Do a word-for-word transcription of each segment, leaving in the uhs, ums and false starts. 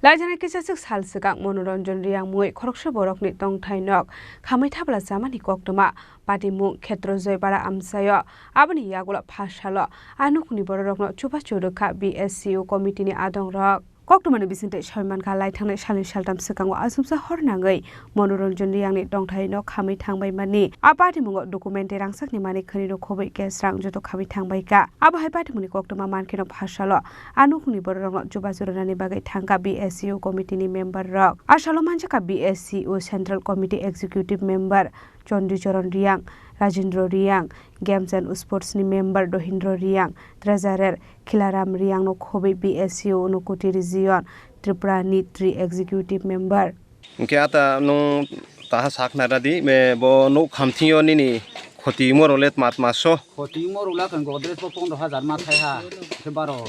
Daijana kisa swk sal swkang Monoranjan Riyang mui khoroksa borokni tongthai nok khamwi thabla chamani koktwma patimung Khetrojoy para amchaio. Aboni yagulo phasalo a nukni bororokno chubachu rwkha B S C O committee ni adongrok. Koktwmani bisingtwi sawi mankha, lai thangnai salni saltham swkango achomsa hor nangwi Monoranjan Riyangni tongthai nok khamwi thangbai mani. A patimungo document tei rangchakni manwi khwnwi rw khobwi cash rang joto khamwi thangbai kha. Abo hai patimungni koktwma mankheno phasalo a nukhungni bororokno chubachu rwnani bagwi thangkha B S C O committee ni member rok. A salo manjakha B S C O Central Committee Executive Member Chandicharan Riyang, Rajendra Riyang, Games and Sports ni member Dohindra Riyang, Treasurer Khilaram Riyang no khobwi B S C O Unakoti Region Tripura ni three Executive Member. Hwnkhe ata nwng taha sakna radi, be bo nuk khamthingyo nini khoti morok le tma tma so. Khoti morok le khe Godrej bo pondro hajar ma thai ha, khe baro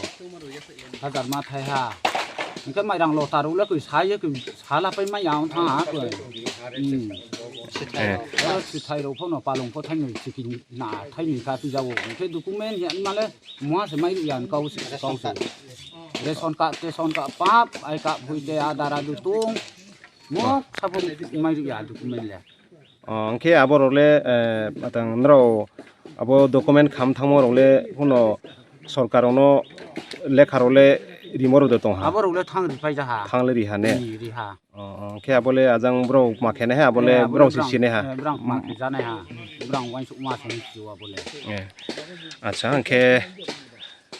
hajar ma thai ha. Hwnkhe mairang lota rok le khe sai ye khe sala pai ma yang thang ha khe. Hmm. Eh. Oro swthai rok phono palong pho thainwi chikini na thainwi kha twi jago. Hwnkhe document ya male muha se mai ya kau se kau se. Ration card, ration card pap, ai card phui de adara du tung. Mo sabo mai ya document le. Oh, hwnkhe aborok le, eh, matang norok abo document kham thangma rok le kuno sorkar rokno lekha rok le rimo rok de tong ha? Aborok le thang ri pai ja ha. Thang le ri ha ne? Ni ri ha. Oh, oh, hwnkhe abo le ajang borok ma khe nai ha, abo le eh, abo borok le si brang, sini ha? Eh, brang ma khe ja nai ha. Brang wansuk ma song si abo le. Eh. Acha, hwnkhe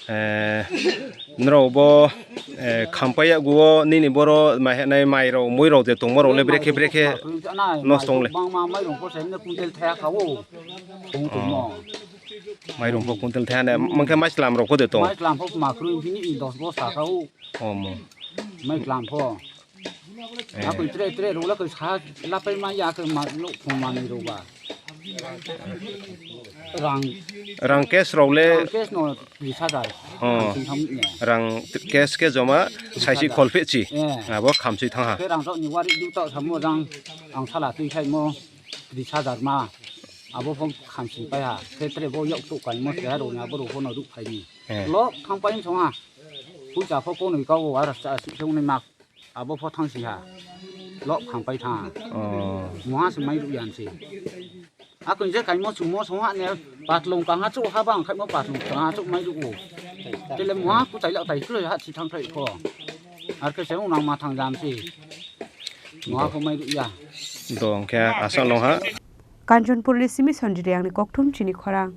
Eh, norok bo, eh, khampai yago nini boro mai, nai mai rok, mui rok je tongma rok le brekhe, brekhe nosto wng le. Bangma mairung pho se kuntel thaya kha o. Song tongmo. Mairung pho kuntel thaya ne, mangkhe mai chwlam rok pho de tong. Mai chwlam pho ma kwrwi bini i dos bosta kha o. Omo. Mai chwlam pho. Eh. Akoi tre tre rok le koi sa lapai ma ya khe ma nuk phung manwi rok ba. Rang. Rang cash rok le. Rang cash no tris hajar. Oh. Khamsing thang ne. Rang cash khe joma saisi kholphe chi. Eh. Abo khamsui thang ha. Khe rang rok ni wari du ta samo rang ang sala twi khai mo tris hajar ma. Abo phang khamsing pai ha. Khe tre bo yok tu kai mo se ha rok ni abo rok pho no ruk phai ni. Eh. Lok thang pai song ha. Puja pho konwi ka o ara sa sung ni mak. Abo pho thang si ha. Lok khang pai thang. Oh. Muha se mai ruk yan se. Akon je kaimo chungmo song ha ne patlong kang ha chu ha bang khaimo patlong kang ha chu mai ruk o. Tele muha ku tai lak tai klo ha si thang thai pho. Ar ke se unang ma thang jam se. Muha pho mai ruk ya. Do hwnkhe asal no ha. Kanchanpur ni simi Sanjay Riyang ni kokthum chini khorang.